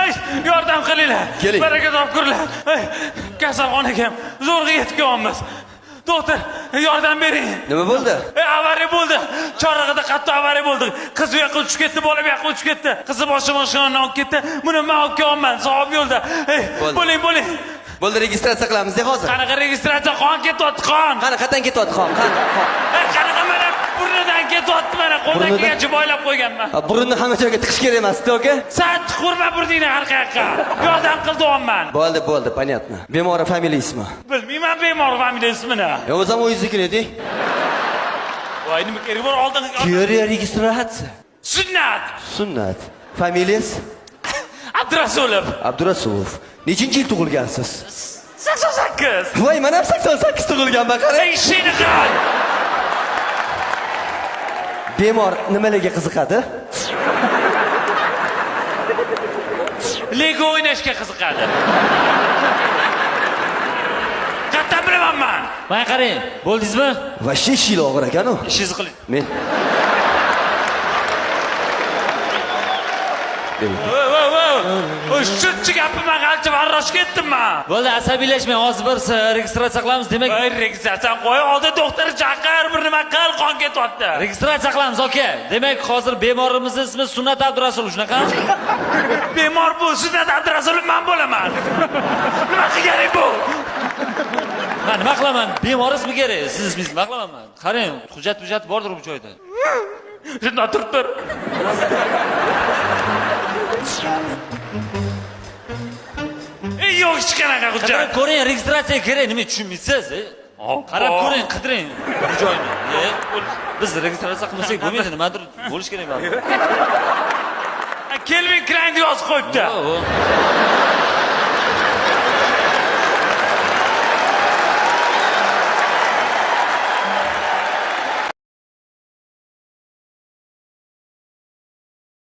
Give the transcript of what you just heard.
Ey, yordam qilinglar. Keling. Baraka topkurlar. Ey, kasalxonaga ham zo'rg'a yetib kelyapmiz. Doktor, yordam bering. Nima bo'ldi? Ey, avariya bo'ldi. Chorrahada qattiq avariya bo'ldi. Qiz u yoqqa uchib ketdi, bola bu yoqqa uchib ketdi. Qizni boshi mashinadan olib ketdi. Buni men olib kelyapman, savob yo'lda. Ey, Bo'ldi. bo'ling, bo'ling. Bo'ldi, registratsiya qilamiz hozir. Qanaqa registratsiya? Qon ketyapti, qon. Qani, qatdan ketyapti qon? Qani, qon. Ey, qanaqa mana burnidan ketyapti mana, qo'ldan Burnidan? kelgancha boylab qo'yganman. Ha, burunni hamma joyga tiqish kerak emas-da, aka. San tiqurma burningni har qayoqqa. Yordam qil deyapman. Bo'ldi, bo'ldi, понятно. Bemorni familiya ismi. Bilmayman bemor familiya ismini. Yo, o'zim o'zingiznikini ayting. Voy, nima kerak bor oldin? Kerak registratsiya. Sunnat. Sunnat. Familiyasi? Abdurasulov. Abdurasulov. Nechinchi yil tug'ilgansiz? 88. Voy, men ham 88 tug'ilganman, qarang. Ey, ishingni qil. Bemor nimalarga qiziqadi? Lego o'ynashga qiziqadi. Qayerdan bilaman man? Mana qarang, bo'ldingizmi? Вообще ishinglar og'ir ekan-u. Ishingizni qiling. Men Voy, voy, voy. Voy, shuncha gapni man qancha varrosh ketdim man. Bo'ldi, asabiylashmang. Hozir bir registratsiya qilamiz. Demak, Voy, registratsiyani qo'y, oldin doktor chaqir, bir nima qil, qon ketyapti. registratsiya qilamiz, aka. Demak, hozir bemorimizni ismi Sunnat Abdurasulov, shunaqami? Bemor bu, Sunnat Abdurasulov man bo'laman. Nima qilganing bu? Man nima qilaman? Bemor ismi kerak. Siz ismingizni nima qilaman man? Qarang, hujjat bordir bu joyda. Shundoq turib tur. Ey, yo'q hech qanaqa Qarab hujjat. ko'ring, registratsiya kerak, nima tushunmaysiz? Qarab ko'ring, qidiring bu joyni. Biz registratsiya qilmasak bo'lmaydi, nimadir bo'lish kerak baribir. Kelvin Klein yozib qo'yibdi. Yo'q.